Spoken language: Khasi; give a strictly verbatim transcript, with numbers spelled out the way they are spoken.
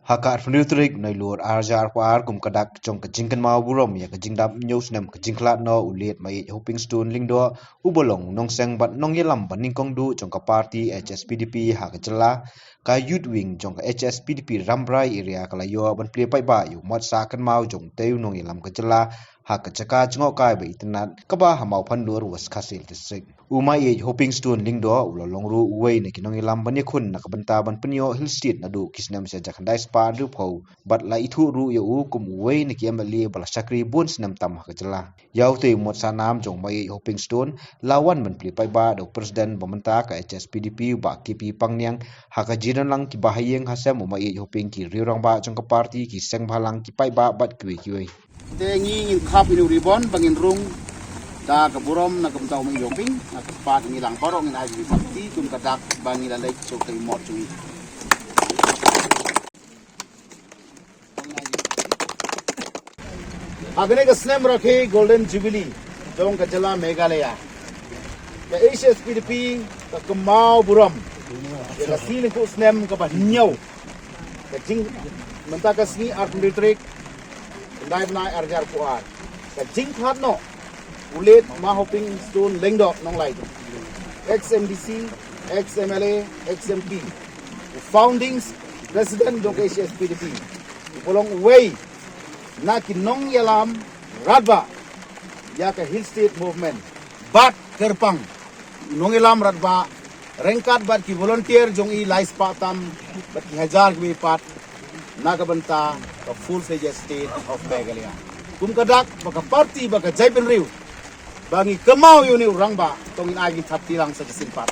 Ha ka arphew tarik Nailur arhajar arphew ar, kum ka dak jong ka jingkynmaw burom ïa ka jingdap hynñiew snem ka jingkhlad noh u late Maieit Hopingstone Lyngdoh, uba long u nongseng bad nongïalam ba nyngkong duh jong ka party H S P D P ha ka jylla, ka Youth Wing jong ka H S P D P Rambrai Area ka la ïoh ban plie paidbah ïa u mot sah kynmaw jong utei u nongïalam ka jylla ha ka jaka jngohkai ba itynnad kaba ha Mawphanlur, West Khasi Hills District. U Maieit Hopingstone Lyngdoh u la long ruh uwei na ki nongïalam ban ïakhun na ka bynta ban pynïoh Hill State naduh ki snem shi hajar khyndai spah hynriewphew, bad la ithuh ruh ïa u kum uwei na ki M L A ba la shakri bun snem tam ha ka jylla. Ïa utei u mot sah nam jong u Maieit Hopingstone la wan ban plie paidbah da u President ba mynta ka H S P D P, u Bah K P Pangniang, ha ka jingdonlang ki bahaïing hasem u Maieit Hoping, ki riew rangbah jong ka party, ki seng bhalang, ki paidbah bad kiwei kiwei. Te ngi ngin khap ïa u ribbon ba ngin rung da ka burom na ka bynta u Maieit Hoping, na ka pat ngi lang baroh ngin ai ïa u party kum ka dak ba ngi la leit sha utei u mot jong ngi. Ha kane ka snem rakhe Golden Jubilee jong ka jylla Meghalaya, ka H S P D P ka kynmaw burom ïa ka sngi lyngkhuh snem kaba hynñiew, ka jing, mynta ka sngi arphew tarik khyndai bnai arhajar arphew ar, ka jingkhlad noh u late Ma Hopingstone Lyngdoh Nonglait, ex M D C, ex M L A, ex M P, u founding president jong ka H S P D P, uba long uwei na ki nongïalam radbah ïa ka Hill State Movement, bad kyrpang u nongïalam radbah ryngkat bad ki volunteer jong i lai spah tam bad ki hajar kiwei pat na ka bynta ka full-fledged state of Meghalaya. Kum ka dak ba ka party ba ka jaitbynriew ba ngi kynmaw ïa une u rangbah, to ngin ai, ngin thap kti lang sa shisien pat.